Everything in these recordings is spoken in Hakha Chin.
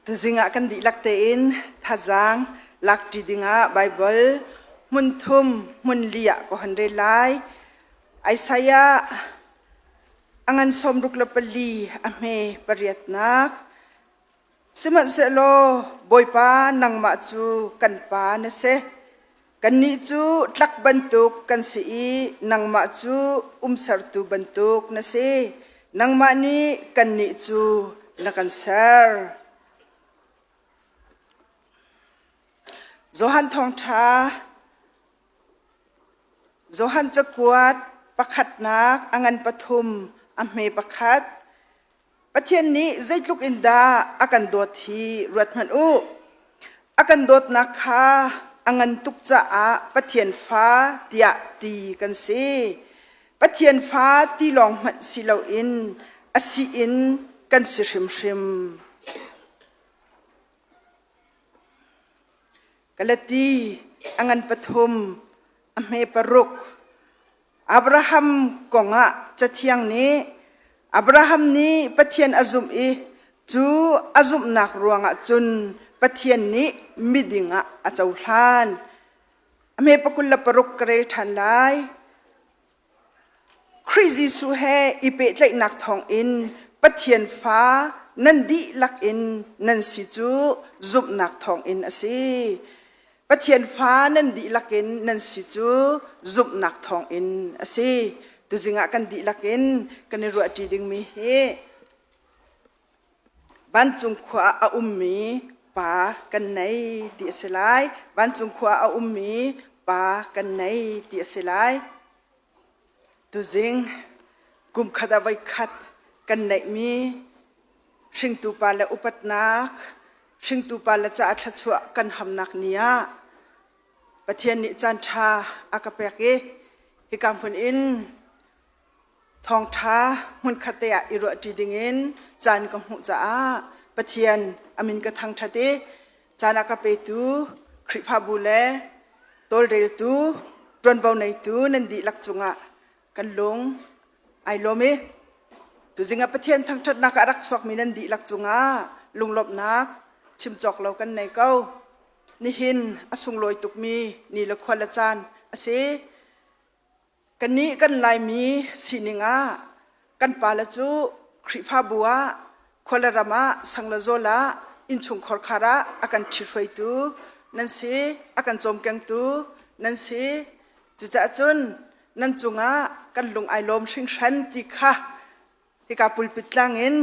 Tuzing ah kan dihlak tein thazaang lakṭi dingah Baibal hmun thum hmun li ah ka hon rel lai. Isaiah a ngan 64 a hme pariatnak. Sihmanhsehlaw Bawipa nangmah cu kan Pa na si. Kannih cu tlak bantuk kan si i nangmah cu umsertu bantuk na si. Nangmah nih kannih cu na kan ser. Johan Thawngṭha Johan cakuat pakhatnak a ngan pathum a hme pakhat Pathian nih zeitluk in dah a kan dawt hi ruat hmanh u. A kan dawtnak kha a ngan tuk caah Pathian fa tiah ti kan si. Pathian fa ti lawng hmanh si loin a si in kan si hrimhrim. Galati a ngan pathum a hme paruk Abraham kongah Cathiang nih Abraham nih Pathian a zumh i cu a zumhnak ruangah cun Pathian nih miding ah a cohlan. A hme pakul le paruk ka rel ṭhan lai. Khrih Jesuh he i pehtlaihnak thawngin Pathian fa nan dihlak in nan si cu zumhnak thawngin a si. Pathian fa nan dihlak in nan si cu zumhnak thawngin a si. Tuzing ah kan dihlak in kan i ruahṭi dingmi hi vancung khua ah a ummi pa kan nei ti a si lai. Vancung khua ah a ummi pa kan nei ti a si lai. Tuzing kum khat ah voikhat kan neihmi hringtu pa le upatnak, hringtu pa le caah thluachuah kan hamnak ni ah Pathian nih caan ṭha a ka pek i hika hmun in thawngṭha hmunkhat te ah i ruahṭi dingin caan ka hmuh caah Pathian a min ka thangṭhat i caan a ka petu Khrihfabu le tawlreltu ṭuanvo neitu nan dihlak cungah kan lung ai lawm i tuzing ah Pathian thangṭhatnak ah a rak chuakmi nan dihlak cungah lunglawmhnak chim cawk lo kan nei ko. Nihin a sunglawi tukmi ni le khua le caan a si. Kannih kan Laimi sining ah kan pale cu Khrihfabu ah khua le ram ah sang le zawl ah innchungkhar khar ah a kan ṭhithruaitu nan si, a kan cawmkengtu nan si. Cucaah cun nan cungah kan lung ai lawm hringhran ti kha hika pulpit tlang in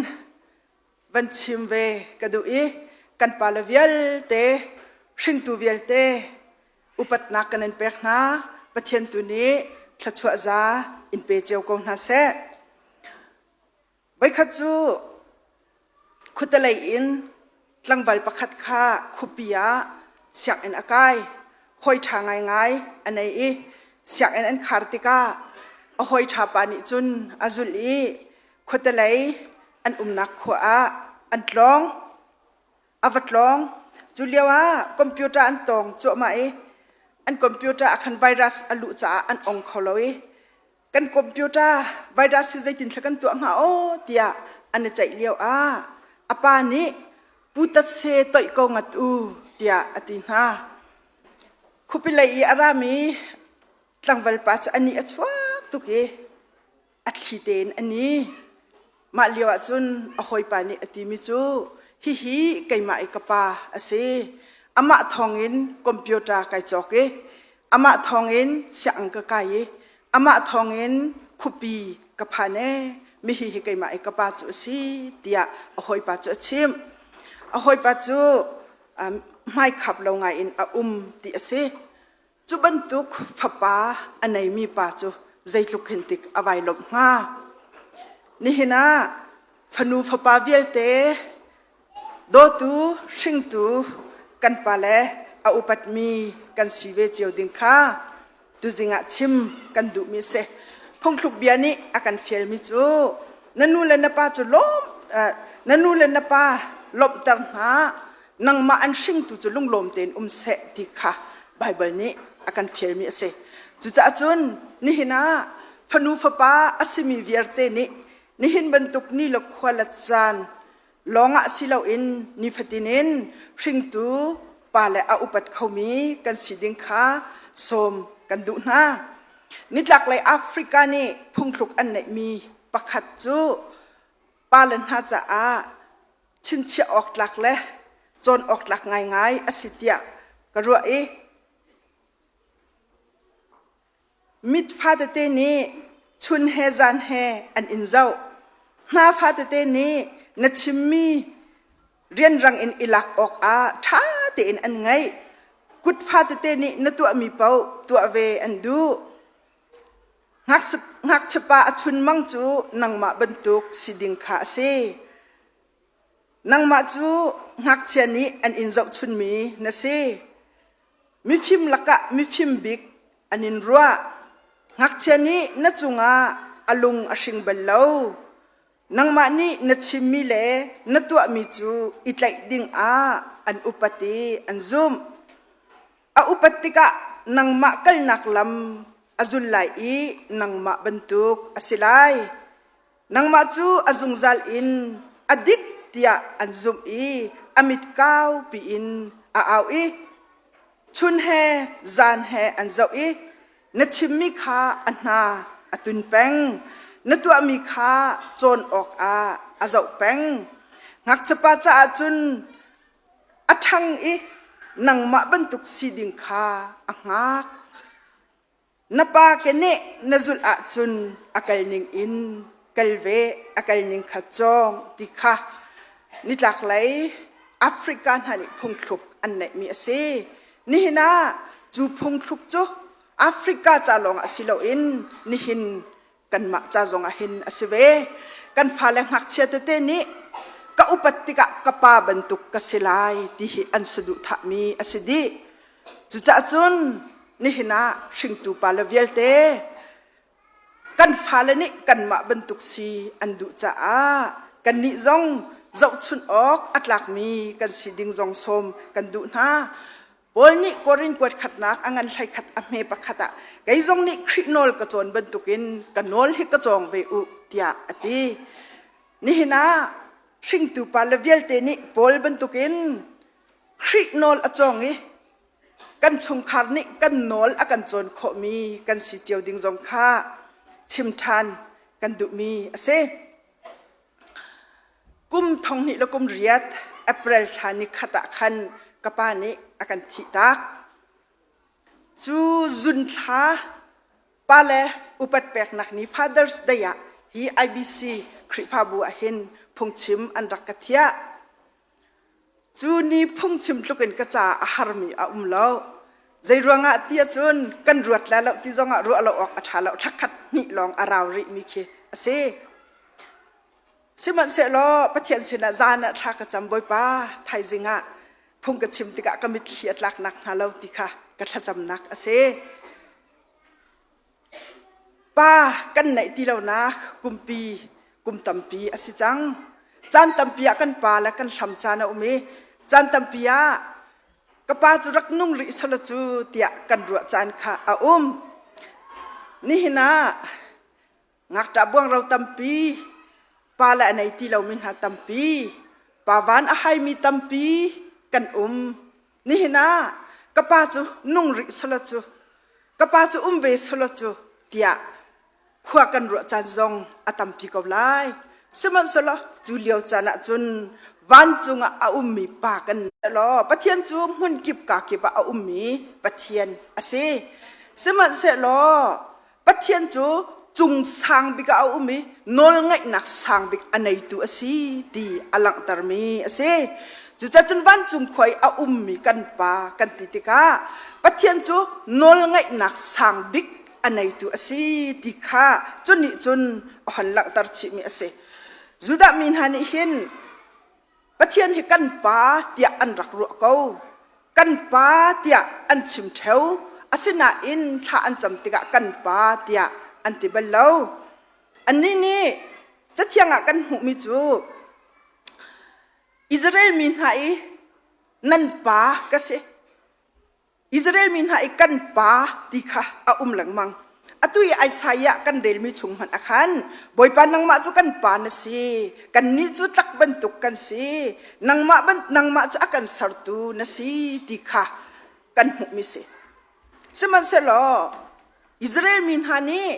van chim ve ka duh i kan pale vialte hringtu vialte upatnak kan in pek hna. Pathian tu nih thluachuah za in pe cio ko hna seh. Voikhat cu khuatelei in tlangval pakhat kha khuapi ah sianginn a kai. Hawi ṭha ngaingai a nei i sianginn an khar tikah a hawi ṭha pa nih cun a zulh i khuatelei an umnak khua ah an tlawng. A va tlawng. Cu lio ah computer an tawng cuahmah i an computer ah khan virus a luh caah an ong kho lo i kan computer virus hi zeitin thla kan tuah hnga aw tiah an i ceih lio ah a pa nih pu tat se toih ko ngat u tiah a ti hna. Khuapi lei i a rami tlangval pa cu a nih a chuak tuk i a thli tein a ni. Mah lio ah cun a hawipa nih a timi cu hihi keimah i ka pa a si. Amah thawngin computer kai cawk i amah thawngin sianginn ka kai i amah thawngin khuapi ka phan ee mihi hi keimah i ka pa cu a si tiah a hawipa cu a chimh. A hawipa cu hmaikhap lo ngai in a um ti a si. Cu bantuk fapa a neimi pa cu zeitluk hin tik a vai lawmh hnga. Nihin ah fanu fapa vialte dawtu hringtu kan pale a upatmi kan si ve cio ding kha tuzing ah chim kan duhmi a si. Phungthluk bia nih a kan fialmi cu na nu le na pa cu lawm na nu le na pa lawmhter hna nangmah an hringtu cu lunglawm tein um seh ti kha Baibal nih a kan fialmi a si. Cucaah cun nihin ah fanu fapa a simi vialte nih nihin bantuk ni le khua le caan. Lawngah si loin nifatin in hringtu pale a upat khomi kan si ding kha sawm kan duh hna. Nitlaklei Africa nih phungthluk an neihmi pakhat cu pale hna caah chinchiah awk tlak le cawn awk tlak ngaingai a si tiah ka ruah i Mit fatete nih chun he zan he an in zoh. Hna fatete nih na chimmi rianrang in i lak awkah ṭha tein an ngaih. Kut fatete nih na tuahmi paoh tuah ve an duh. Ngakchiapa a chunmang cu nangmah bantuk si ding kha a si. Nangmah cu ngakchia nih an in zohchunmi na si. Mifim lakah mifim bik an in ruah. Ngakchia nih na cungah a lung a hring bal lo. Nangmah nih na chimmi le na tuahmi cu i tlaih dingah an upat i an zumh. A upat tikah nangmah kalnak lam a zul lai i nangmah bantuk a si lai. Nangmah cu a zungzal in a dik tiah an zumh i a mit kau piin a au i chun he zan he an zoh i na chimmi kha a hna a tun peng, na tuahmi kha cawn awkah a zoh peng. Ngakchiapa caah cun a ṭhang i nangmah bantuk si ding kha a hngak. Na pa keneh na zulh ahcun a kal ning in kal ve, a kal ning kha cawng ti kha nitlaklei Africa hna nih phungthluk an neihmi a si. Nihin ah cu phungthluk cu Africa ca lawng ah si loin nihin kanmah ca zong ah hin a si ve. Kan fale ngakchia tete nih ka upat tikah ka pa bantuk ka si lai ti hi an saduhthahmi a si dih. Cucaah cun nihin ah hringtu pale vialte kan fale nih kanmah bantuk si an duh caah kannih zong zohchunh awk a tlakmi kan si ding zong sawm kan duh hna. Paul nih Korin kuat khatnak a ngan hlei khat a hme pakhat ah kei zong nih Khrih nawl ka cawn bantukin ka nawl hi ka cawng ve u tiah a ti. Nihin ah hringtu pale vialte nih Paul bantukin Khrih nawl a cawng i kan chungkhar nih kan nawl a kan cawn khawhmi kan si cio ding zong kha chim ṭhan kan duhmi a si. Kum thonghnih le kum riat April thla ni khat ah khan ka pa nih a kan thihtak. Cu zun thla pale upat peknak ni Father's Day ah hi IBC Khrihfabu ah hin phungchim an rak ka thiah. Cu ni phungchim tluk in ka caah a harmi a um lo. Zei ruangah ti ahcun kan ruat lai lo ti zongah ruah lo awk a ṭha lo. Thlakhat hnih lawng a rau rihmi khi a si. Sihmanhsehlaw Pathian sinah zan ah thla ka cam Bawipa thaizing ah phung ka chim tikah ka mitthli a tlak nakhnga lo ti kha ka thlacamnak a si. Pa kan neih ti lonak kumpi kum tampi a si cang. Caan tampi ah kan pa le kan hlam caan a um i caan tampi ah ka pa cu rak nung rih selaw cu tiah kan ruah caan kha a um. Nihin ah Ngakṭah buangro tampi, pa le a nei ti lomi hna tampi, pa van a haimi tampi kan um. Nihin ah ka pa cu nung rih selaw cu, ka pa cu um ve selaw cu tiah khua kan ruah caan zong a tampi ko lai. Sihmanhsehlaw cu lio caan ah cun vancung ah a ummi pa kan law Pathian cu hmun kip ka kip ah a ummi Pathian a si. Sihmanhsehlaw Pathian cu cung sang bik ah a um i nawlngaihnak sang bik a neitu a si ti a langhtermi a si. Cucacun vancung khua i a ummi kan Pa kan ti tikah Pathian cu nawlngaihnak sang bik a neitu a si ti kha cu nih cun a hon langhter chihmi a si. Judah mi hna nih hin Pathian hi kan Pa tiah an rak ruah ko. Kan Pa tiah an chim ṭheo. Asinain thla an cam tikah kan Pa tiah an ti bal lo. Annih nih Cathiang ah kan hmuhmi cu Israel mi hna i nan pa ka si. Israel mi hna i kan pa ti kha a um lengmang. Atu i Isaiah kan relmi chung hmanh ah khan Bawipa nangmah cu kan pa na si, kannih cu tlak bantuk kan si, nangmah, nangmah cu a kan sertu na si ti kha kan hmuhmi si. Sihmanhsehlaw Israel mi hna nih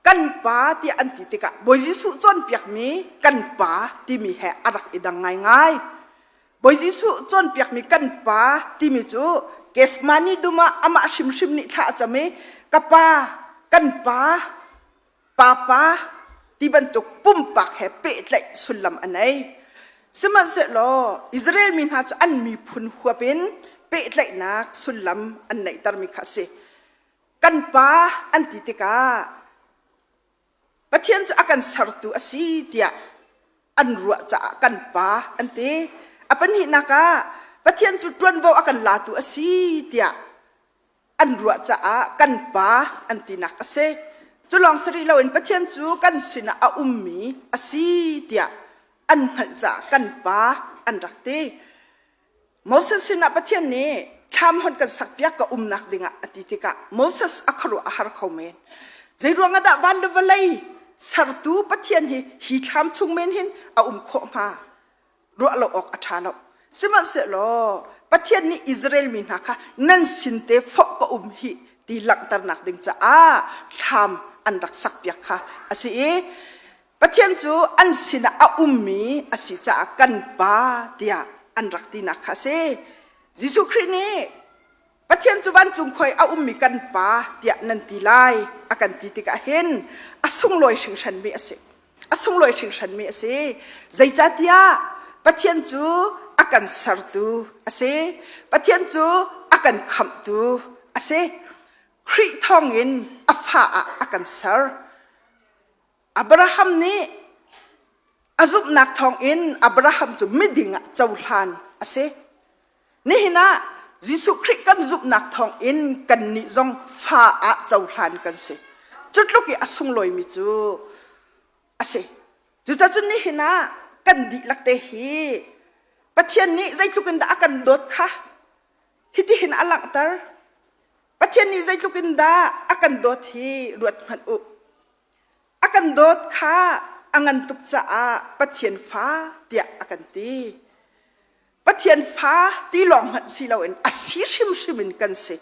kan pa tiah an ti tikah Bawi Jesuh cawnpiakmi kan pa timi he a rak i dang ngaingai. Bawi Jesuh cawnpiakmi kan pa timi cu Gethsemane dum ah amah hrimhrim nih thla a cam i ka pa, kan pa, papa ti bantuk pumpak he pehtlaih sullam a nei. Sihmanhsehlaw Israel mi hna cu an miphun huap in pehtlaihnak sullam an neihtermi kha a si. Kan pa an ti tikah Pathian cu a kan sertu a si tiah an ruah caah kan pa an ti. A pahnihnak ah Pathian cu ṭuanvo a kan latu a si tiah an ruah caah kan pa an tinak a si. Cu lawng si rih loin Pathian cu kan sinah a ummi a si tiah an hngalh caah kan pa an rak ti. Moses sinah Pathian nih thlam hon kan sakpiak ka umnak dingah a ti tikah Moses a khuaruah a har kho men. Zeiruang ah dah van le vawlei sertu Pathian hi hi thlam chung men hin a um khawh hnga? Ruah lo awk a ṭha lo. Sihmanhsehlaw Pathian nih Israel mi hna kha nan sin te fawh ka um hi ti langhternak ding caah thlam an rak sakpiak kha a si i Pathian cu an sinah a ummi a si caah kan Pa tiah an rak tinak kha a si. Jesuh Khrih nih Pathian cu vancung khua i a ummi kan Pa tiah nan ti lai a kan ti tikah hin a sunglawi hringhranmi a si. A sunglawi hringhranmi a si. Zeicahtiah Pathian cu a kan sertu a si. Pathian cu a kan khamhtu a si. Khrih thawngin a fa ah a kan ser. Abraham nih a zumhnak thawngin Abraham cu miding ah cohlan a si. Nihin ah Jesuh Khrih kan zumhnak thawngin kannih zong fa ah cohlan kan si. Cu tluk i a sunglawimi cu a si. Cucaah nihin ah kan dihlak te hi Pathian nih zeitluk in dah a kan dawt kha hitihin a langhter. Pathian nih zeitluk in dah a kan dawt hi ruat hmanh u. A kan dawt kha a ngan tuk caah Pathian fa tiah a kan ti. Pathian fa ti lawng hmanh si loin a si hrimhrim in kan si.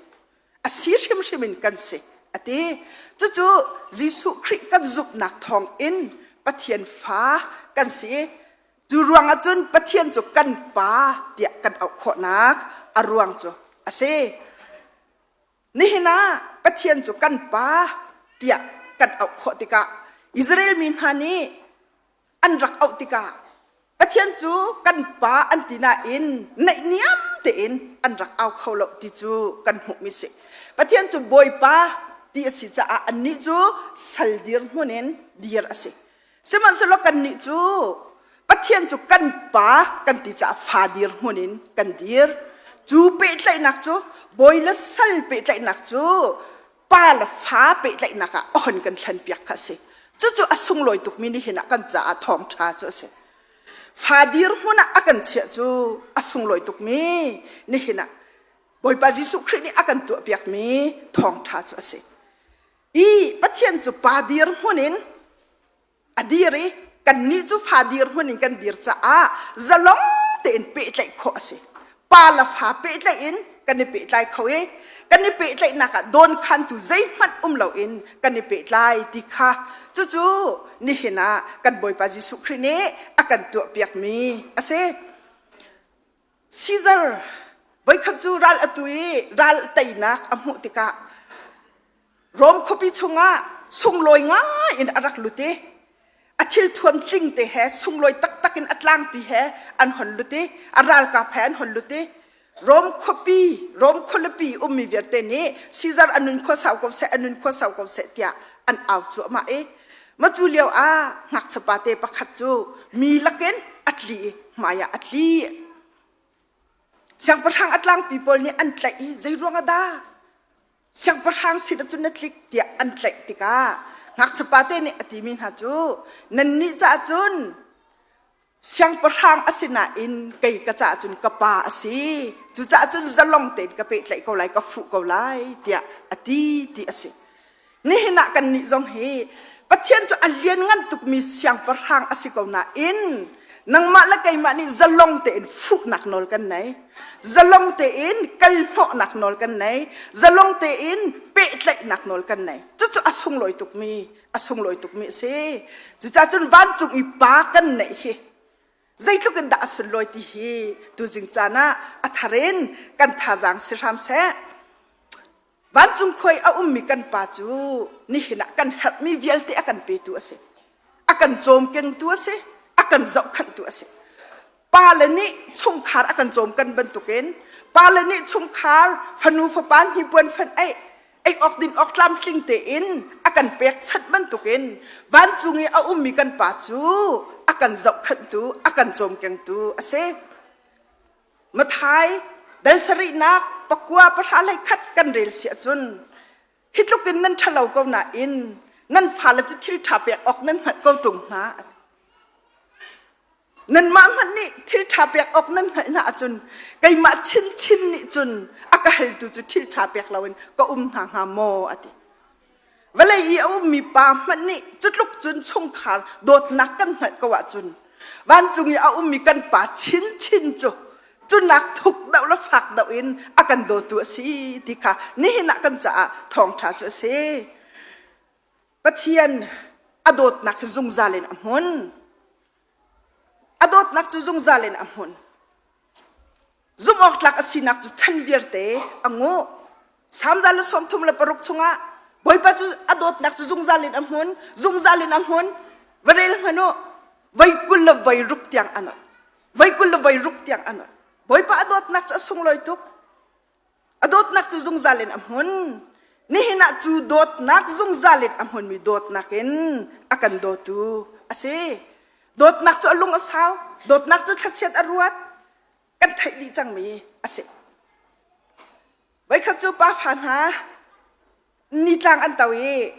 A si hrimhrim in kan si a ti. Cucu Jesuh Khrih kan zumhnak thawng in Pathian fa kan si i cu ruang ah cun Pathian cu kan Pa tiah kan auh khawhnak a ruang cu a si. Nihin ah Pathian cu kan Pa tiah kan auh khawh tikah Israel mi hna nih an rak auh tikah Pathian cu kan Pa an ti nain naihniam tein an rak au kho lo ti cu kan hmuhmi si. Pathian cu Bawipa ti a si caah annih cu sal dirhmun in dir a si. Sihmanhsehlaw kannih cu Pathian cu kan Pa kan ti caah fa dirhmun in kan dir. Cu pehtlaihnak cu bawi le sal pehtlaihnak cu pa le fa pehtlaihnak ah a hon kan thlenpiak kha a si. Cucu a sunglawi tukmi nihin ah kan caah thawngṭha cu a si. Fa dirhmun ah a kan chiah cu a sunglawi tukmi nihin ah Bawipa Jesuh Khrih nih a kan tuahpiakmi thawngṭha cu a si. I Pathian cu pa dirhmun in a dir i kannih cu fa dirhmun in kan dir caah zalong tein pehtlaih khawh a si. Pa le fa pehtlaih in kan i pehtlai kho i kan i pehtlaihnak ah dawnkhantu zeihmanh um loin kan i pehtlai ti kha cucu nihin ah kan Bawipa Jesuh Khrih nih a kan tuahpiakmi a si. Caesar voikhat cu ral a tu i ral teinak a hmuh tikah Rom khuapi chungah sunglawi ngai in a rak lut i a thilthuam tling te he sunglawi taktak in a tlangpi he an hon lut i a ralkap he an hon lut i Rom khuapi Rom khualipi ummi vialte nih Caesar a nun khua sau ko seh a nun khua sau ko seh tiah an au cuahmah i ma cu lio ah ngakchia te pakhat cu mi lakin a tli i hmai ah a tli. Siangpahrang a tlangpi pawl nih an tlaih i zei ruang ah dah siangpahrang sin ahcun na tlik tiah an tlaih tikah ngakchiapa te nih a timi hna cu nannih caah cun siangpahrang a si nain kei ka caah cun ka pa a si cucaah cun zalong tein ka pehtlaih ko lai ka fuh ko lai tiah a ti ti a si. Nihin ah kannih zong hi Pathian cu a lianngan tukmi siangpahrang a si ko nain nangmah le keimah nih zalong tein fuhnak nawl kan nei. Zalong tein kalhnawhnak nawl kan nei. Zalong tein pehtlaihnak nawl kan nei. Cucu a sunglawi tukmi a sunglawi tukmi a si. Cucaah cun vancung i pa kan neih hi zeitluk in dah a sunlawi ti hi tuzing caan ah a thar in kan thazaang si hram seh. Vancung khuai a ummi kan pa cu nihin ah kan herhmi vialte a kan petu a si. A kan cawmkengtu a si. A kan zohkhanhtu a si. Pale nih chungkhar a kan cawmkan bantukin pale nih chungkhar fanu fapa hnipuan fan ei ei awk din awk tlamtling tein a kan pekchanh bantukin vancung i a ummi kan pa cu a kan zohkhanhtu a kan cawmkengtu a si. Mathai dal sarihnak pakua pahra hlei khat kan rel si ahcun hi tluk in nan ṭhalo ko nain nan fale cu thil ṭha pek awk nan hngalh ko ṭung hna. Nanmah hmanh nih thil ṭha pek awk nan hngalh hna ahcun keimah chinchin nih cun a ka haltu cu thil ṭha pek loin ka um hna hnga maw a ti. Vawlei i a ummi pa hmanh nih cutluk cun chungkhar dawtnak kan hngalh ko ahcun vancung i a ummi kan pa chinchin cu cunak thuk deuh le fak deuh in a kan dawtu a si ti kha nihin ah kan caah thawngṭha cu a si. Pathian a dawtnak hi zungzal in a hmun. A dawtnak cu zungzal in a hmun. Zumhawktlak a sinak cu chan vialte a nguh. Salm le 36 chungah Bawipa cu a dawtnak cu zungzal in a hmun, zungzal in a hmun. Va rel hmanh u, voi 20 le voi ruk tiang a nolh. Voi 20 le voi ruk tiang a nolh. Bawipa a dawtnak cu a sunglawi tuk. A dawtnak cu zungzal in a hmun. Nihin ah cu dawtnak zungzal in a hmunmi dawtnak in a kan dawtu a si. Dawtnak cu a lung a sau, dawtnak cu thlachiat a ruat, kan theih dih cangmi a si. Voikhat cu pa fa hna nitlang an to i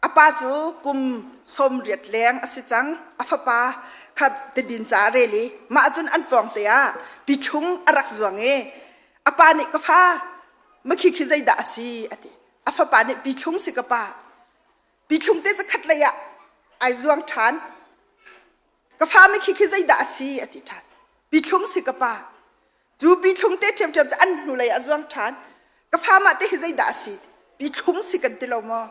a pa cu kum 80 leng a si cang. A fapa kha tidin ca a rel i mah cun an pawng te ah pithlung a rak zuang i a pa nih ka fa makhi khi zeidah a si a ti. A fapa nih pithlung si ka pa. Pithlung te cu khat lei ah ai zuang ṭhan. Ka fa mikhi khi zeidah a si a ti ṭhan. Pithlung si ka pa. Cu pithlung te ṭhiamṭhiam cu an hnulei a zuang ṭhan. Ka fa mah te hi zeidah a si? Pithlung si kan ti lo maw?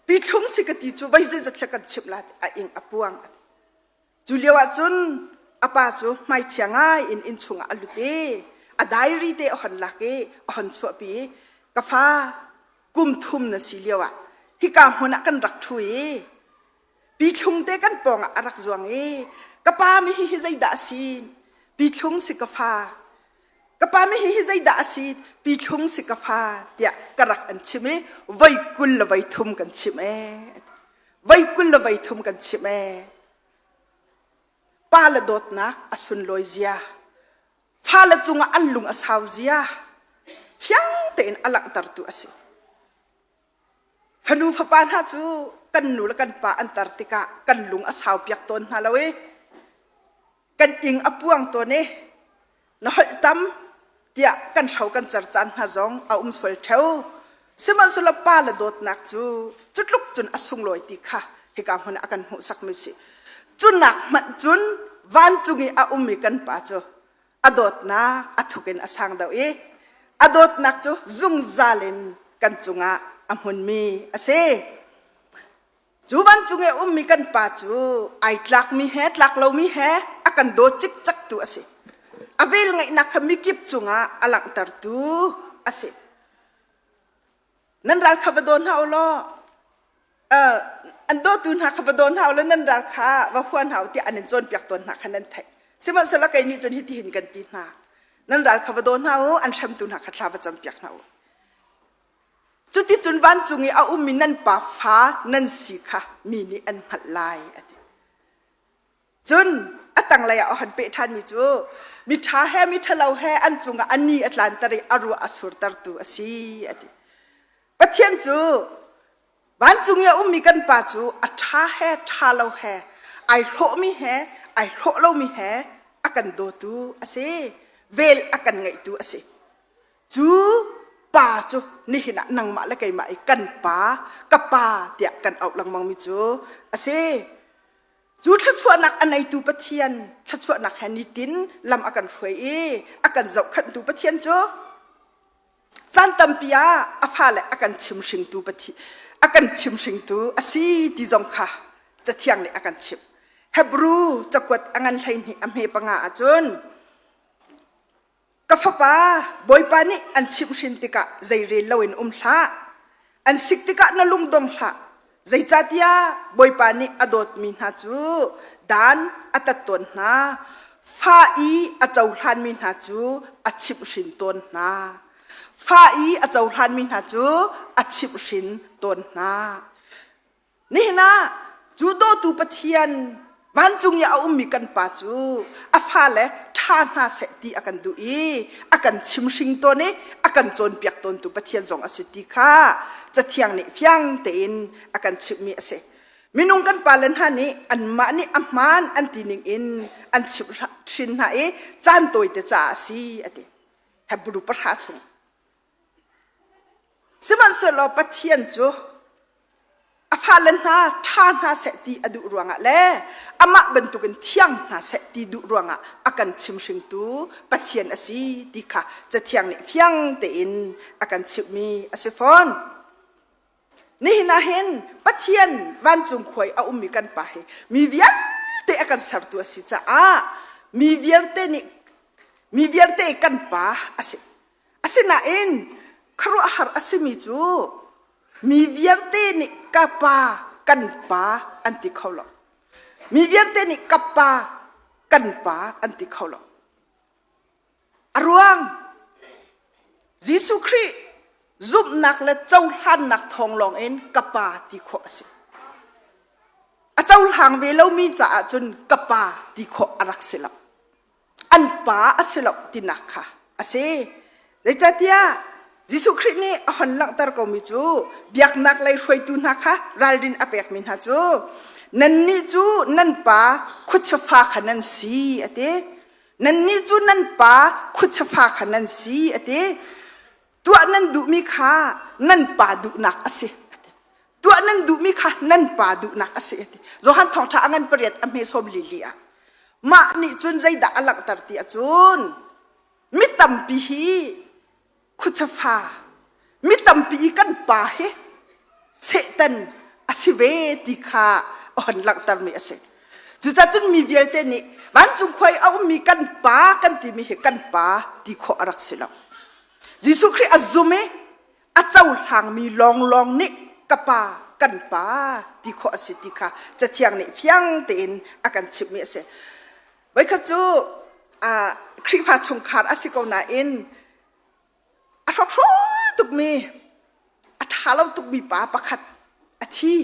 Pithlung si ka ti cu voi zeizat hlek kan chimh la a ing a puang. Cu lio ah cun a pa cu hmaichia ngai in inn chungah a lut i a diary te a hon lak i a hon chuahpi i ka fa kum thum na si lio ah hika hmun ah kan rak ṭhu i Pithlung te kan pawngah a rak zuang i ka pa mi hi hi zeidah a si? Pithlung si ka fa. Ka pa mi hi hi zeidah a si? Pithlung si ka fa tiah ka rak an chim i voi 20 le voi thum kan chim ee. Voi 20 le voi thum kan chim ee. Pa le dawtnak a sunlawi zia. Fale cungah an lung a sau zia. Fiang tein a langhtertu a si. Fanu fapa hna cu kan nu le kan pa an tar tikah kan lung a sau piak tawn hna lo i kan ing a puang tawn i na holh tam tiah kan hro kan cer caan hna zong a um sual ṭheo. Sihmanhsehlaw pa le dawtnak cu cutluk cun a sunglawi ti kha hika hmun ah a kan hmuhsakmi si. Cunak hmanh cun vancung i a ummi kan pa cu a dawtnak a thuk in a sang deuh i a dawtnak cu zungzal in kan cungah a hmunmi a si. Cu vancung i a ummi kan pa cu ai tlakmi he tlak lomi he a kan dawt cikcektu a si. A velngeihnak kha mikip cungah a langhtertu a si. Nan ral kha va daw hna u law an dawtu hna kha va daw hna u law nan ral kha va hua hna u tiah an in cawnpiak tawn hna kha nan theih. Sihmanhsehlaw kei nih cun hitihin kan ti hna. Nan ral kha va daw hna u, an hremtu hna kha thla va campiak hna u. Cuticun vancung i a ummi nan pa fa nan si kha mi nih an hngalh lai, a ti. Cun a tanglei ah a hon peh ṭhanmi cu miṭha he miṭhalo he an cungah a ni a tlanter i a ruah a surtertu a si a ti. Pathian cu vancung i a ummi kan pa cu a ṭha he ṭha lo he ai hlawhmi he ai hlawh lomi he a kan dawtu a si. Vel a kan ngeihtu a si. Cu Pa cu nihin ah nangmah le keimah i kan pa, ka pa tiah kan auh lengmang mi cu a si. Cu thluachuahnak a neitu Pathian thluachuahnak he nitin lam a kan hruai i a kan zohkhenhtu Pathian cu caan tampi ah a fale a kan chimhringtu Pathian a kan chimhringtu a si ti zong kha Cathiang nih a kan chimh. Hebru cakuat a ngan 12 a hme panga ahcun Ka fapa, Bawipa nih an chimhhrin tikah zeirel loin um hlah. An sik tikah na lung dong hlah. Zeicahtiah Bawipa nih a dawtmi hna cu dan a tat tawn hna. Fa i a cohlanmi hna cu a chimhhrin tawn hna. Fa i a cohlanmi hna cu a chimhhrin tawn hna. Nihin ah cu dawtu Pathian vancung i a ummi kan pa cu a fale ṭha hna seh ti a kan duh i a kan chimhring tawn i a kan cawnpiak tawntu Pathian zong a si ti kha Cathiang nih fiang tein a kan chimhmi a si. Minung kan pale hna nih anmah nih a hmaan an ti ning in an chimhhrin hna i caan tawite caah a si a ti. Hebru pahra chung. Sihmanhsehlaw Pathian cu a fale hna ṭha hna seh ti a duh ruangah le amah bantukin thiang hna seh ti duh ruangah a kan chimhringtu Pathian a si ti kha Cathiang nih fiang tein a kan chimhmi a si fawn. Nihin ah hin Pathian vancung khua i a ummi kan pa hi mi vialte a kan sertu a si caah mi vialte nih mi vialte kan pa a si. Asinain khuaruahhar a simi cu mi vialte nih ka pa kan pa an ti kho lo. Mi vialte nih ka pa kan pa an ti kho lo. A ruang Jesuh Khrih zumhnak le cohlannak thawng lawng in ka pa ti khawh a si. A cohlang ve lomi caah cun ka pa ti khawh a rak si lo. An pa a si lo tinak kha a si. Zeicahtiah Jesuh Khrih nih a hon langhter komi cu biaknak lei hruaitu hna kha ralrin a pekmi hna cu nannih cu nan pa khuachafa kha nan si a ti. Nannih cu nan pa khuachafa kha nan si a ti. Tuah nan duhmi kha nan pa duhnak a si. Tuah nan duhmi kha nan pa duhnak a si a ti. Johan thawngṭha a ngan pariat a hme sawm lili ah mah nih cun zeidah a langhter ti ahcun mi tampi hi khuachafa mi tampi i kan pa hi Satan a si ve ti kha a hon langhtermi a si. Cucaah cun mi vialte nih vancung khua i a ummi kan pa kan timi hi kan pa ti khawh a rak si lo. Jesuh Khrih a zum i a cohlangmi lawnglawng nih ka pa kan pa ti khawh a si ti kha Cathiang nih fiang tein a kan chimhmi a si. Voikhat cu Khrihfa chungkhar a si ko nain a hrokhrawl tukmi a ṭha lo tukmi pa pakhat a thi.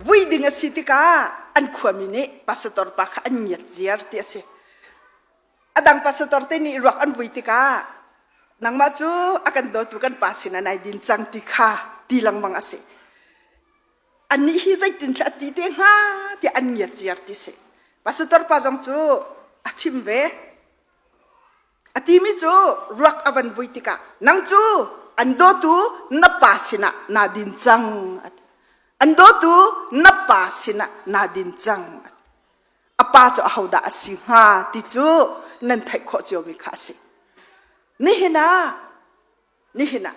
Vui ding a si tikah an khuami nih pastor pa kha an ngiat ziar ti a si. A dang pastor te nih ruak an vui tikah nangmah cu a kan dawtu kan pa sinah nai din cang ti kha ti lengmang a si. Annih hi zeitin thla a ti te hnga tiah an ngiat ziar ti si. Pastor pa zong cu a fim ve. A timi cu ruak a van vui tikah nang cu an dawtu na pa sinah naa din cang a ti. An dawtu na pa sinah naa din cang a ti. A pa cu ahodah a si hnga ti cu nan theih khawh ciomi kha a si. Nihin ah nihin ah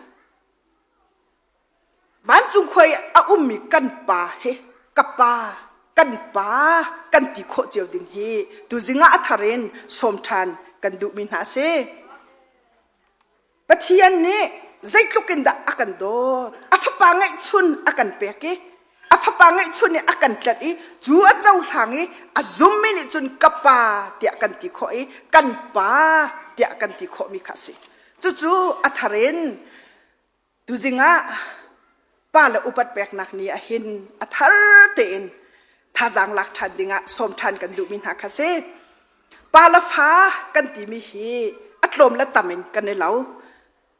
Vancung khua i a ummi kan pa hi ka pa kan pa kan ti khawh cio ding hi tuzing ah a thar in sawm ṭhan kan duhmi hna a si. Pathian nih zeitluk in dah a kan dawt a fapa ngeihchun a kan pek i a fapa ngeihchun nih a kan tlanh i cu a cohlang i a zummi nih cun ka pa tiah kan ti khawh i kan pa tiah kan ti khawhmi kha a si. Cucu a thar in Tuzing ah pa le upat peknak ni ah hin a thar tein thazaang lak ṭhan dingah sawm ṭhan kan duhmi hna kha si. Pa le fa kan timi hi a tlawm le tam in kan i lo.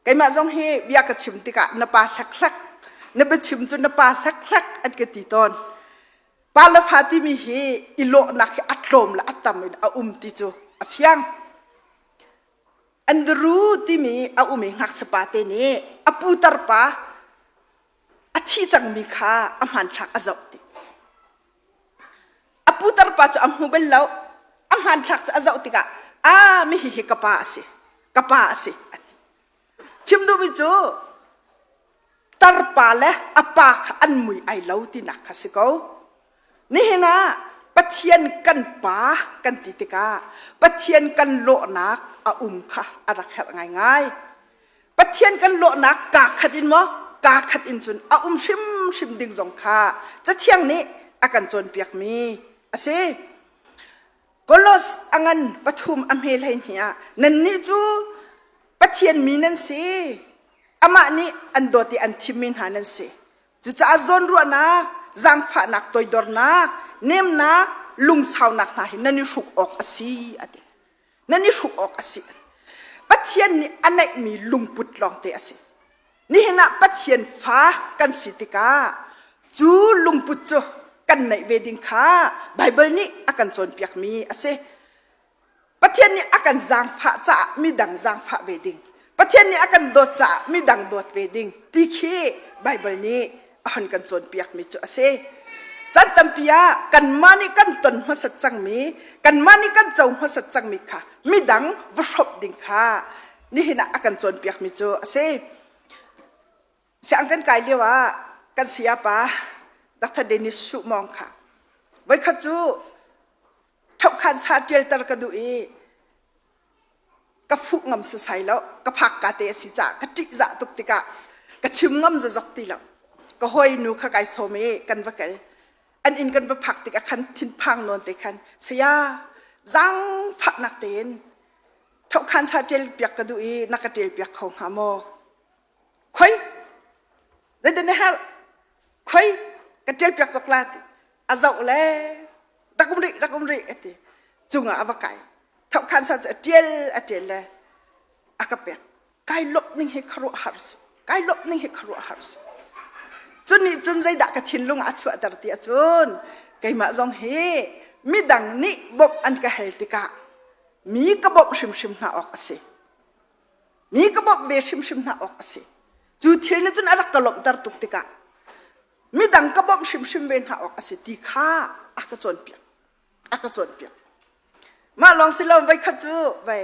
Keimah zong hi bia ka chim tikah na pa hlekhlek, na biachim cu na pa hlekhlek an ka ti tawn. Pa le fa timi hi i lawhnak hi a tlawm le a tam in a um ti cu a fiang. Andrew timi a um i ngakchia pa te nih a putar pa a thi cangmi kha a hmanthlak a zoh ti. A putar pa cu a hmu bal lo. A hmanthlak cu a zoh tikah a mi hi hi ka pa a si. Ka pa a si a ti. Chim duhmi cu tarpa le a pa kha an mui ai lo tinak kha si ko. Nihin ah Pathian kan pa kan ti tikah Pathian kan lawhnak a um kha a rak herh ngaingai. Pathian kan lawhnak kaa khat in maw kaa khat in cun a um hrimhrim ding zong kha Cathiang nih a kan cawnpiakmi a si. Kolos a ngan pathum a hme 12 ah nannih cu Pathian mi nan si. Amah nih an dawt i an thimmi hna nan si. Cucaah zawnruahnak, zaangfahnak, toidornak, nemnak, lungsaunak hna hi nan i hruk awk a si a ti. Nan i hruk awk a si. Pathian nih a neihmi lungput lawngte a si. Nihin ah Pathian fa kan si tikah cu lungput cu kan neih ve ding kha Baibal nih a kan cawnpiakmi a si. Pathian nih a kan zaangfah caah midang zaangfah ve ding. Pathian nih a kan dawt caah midang dawt ve ding ti khi Baibal nih a hon kan cawnpiakmi cu a si. Caan tampi ah kanmah nih kan ton hmasat cangmi, kanmah nih kan co hmasat cangmi kha midang va hrawmh ding kha nihin ah a kan cawnpiakmi cu a si. Siang kan kai lio ah kan sayapa Dr. Dennis Su Mawng kha voikhat cu ṭhokhan sa ṭialter ka duh i ka fuh ngam sasai lo ka phak ka te a si caah ka ṭihzah tuk tikah ka chim ngam zazok ti lo ka hawi nu kha kai sawm i kan va kal an inn kan va phak tikah khan thinphang nawn te khan saya zaangfahnak tein ṭhokhan sa ṭial piak ka duh i na ka ṭial piak kho hnga maw khoi zeitin na herh khoi ka ṭial piak zok la ti a zoh le rak um rih rak um rih a ti cungah a va kai thokhan sa cu a ṭial a ṭial le a ka pek kai lawmh ning hi khuaruah har si kai lawmh ning hi khuaruah har si cun nih cun zeidah ka thinlung ah a chuahter ti ahcun keimah zong hi midang nih bawmh an ka hal tikah mi ka bawmh hrimhrim hna awk a si mi ka bawmh ve hrimhrim hna awk a si cu thil nih cun a rak ka lawmhter tuk tikah midang ka bawmh hrimhrim ve hna awk a si ti kha a ka cawnpiak a ka cawnpiak mah lawng si lo voikhat cu vai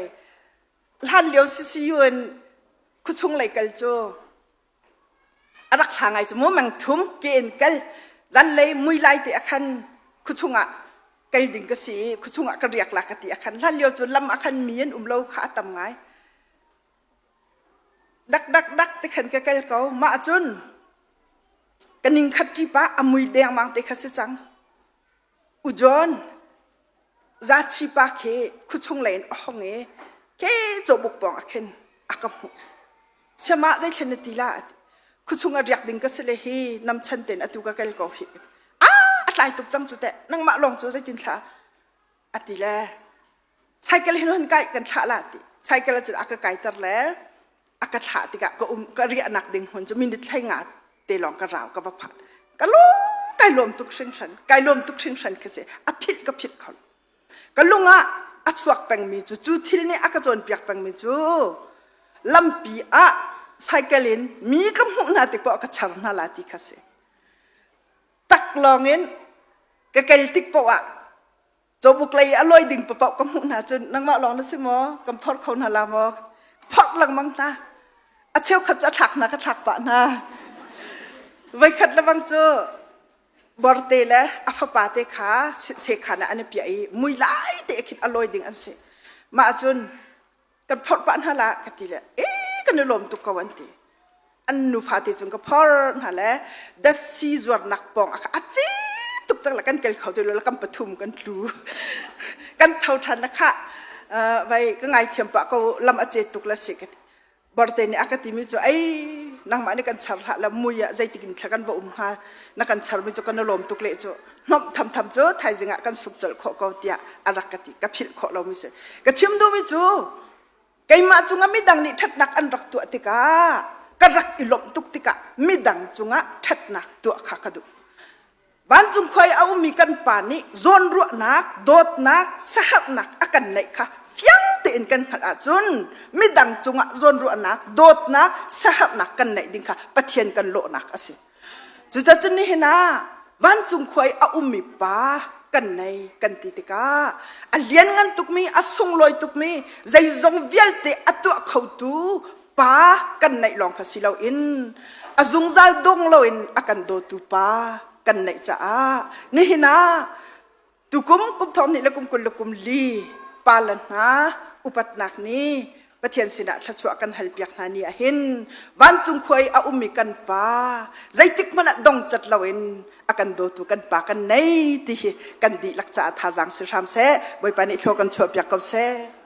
hlan lio CCU in khuachung lei kal cu a rak hla ngai cu mu meng thum ke in kal zanlei mui lai te a khan khuachung ah kal ding ka si i khuachung ah ka riak la ka ti a khan hlan lio cu lam a khan mi an um lo kha a tam ngai Dak dak dak ti khan ka kal ko. Mah cun ka ning khat ṭi pah a mui dengmang te kha si cang. U John, zachi pa khi khuachung lei in a hong i ke cawbuk pawng ah khin a ka hmuh. Siamah zeithlen na ti la? A ti. Khuachung a riak ding ka si le hi nam chan ten atu ka kal ko hi. Ah, a tlai tuk cang cu teh. Nangmah lawng cu zeitin thla? A ti le cycle hin hun kai kan thlah la ti cycle cu a ka kaiter le a ka thlah tikah ka um ka riahnak ding hmun cu minute thlei nga te lawng ka rau ka va phan ka lung kai lawm tuk hringhran kai lawm tuk hringhran ka si a philh ka philh kho ka lung ah a chuak pengmi cu cu thil nih a ka cawnpiak pengmi cu lampi ah cycle in mi ka hmuh hna tik poah ka char hna la ti kha si tak lawng in ka kel tik poah ah Cawbuk lei a lawi ding paoh ka hmuh hna cun nangmah lawng na si maw? Kan phorh kho hna la maw? Phorh lengmang hna. A cheukhat cu a thlak hna ka thlak pah hna. Voikhat lebang cu borte le a fapa te kha sekhan ah an i piah i mui lai te khin a lawi ding an si. Mah cun kan phorh pah hna la ka ti le e kan i lawm tuk ko an ti an nufa te cung ka phor hna le datsi zuarnak pawng a ci tuk cang la kan kel kho ti lo kan pathum kan tlu kan tho than la kha vai ka ngai thiam pah ko lam a ce tuk la si ka ti Barte nih a ka timi cu ei nangmah nih kan char hlah la mui ah zeitik in thla kan va um hnga na kan charmi cu kan i lawm tuk le cu hnomh thamtham cu thaizing ah kan suk colh khawh ko tiah a rak ka ti ka philh khawh lomi si ka chim duhmi cu keimah cungah midang nih ṭhatnak an rak tuah tikah ka rak i lawmh tuk tikah midang cungah ṭhatnak tuah kha ka duh Vancung khua i a ummi kan Pa nih zawnruahnak, dawtnak, saharnak a kan neih kha fiang tein. tein kan hngalh ahcun midang cungah zawnruahnak, dawtnak, siaherhnak kan neih ding kha Pathian kan lawhnak a si. Cucacun nihin ah vancung khua i a ummi pa kan nei kan ti tikah a lianngan tukmi, a sunglawi tukmi, zeizong vialte a tuah khotu pa kan neih lawng kha si loin a zungzal dong loin a kan dawtu pa kan neih caah nihin ah Tukum kum thong hnih le kum 20 le kum li pa le hna upatnak ni Pathian sinah thluachuah kan halpiak hna ni ahhin vancung khua i a ummi kan pa zeitik hmanh ah dongcat loin a kan dawtu kan pa kan nei ti hi kan dihlak caah thazaang si hram seh. Bawipa nih thlua kan chuahpiak ko seh.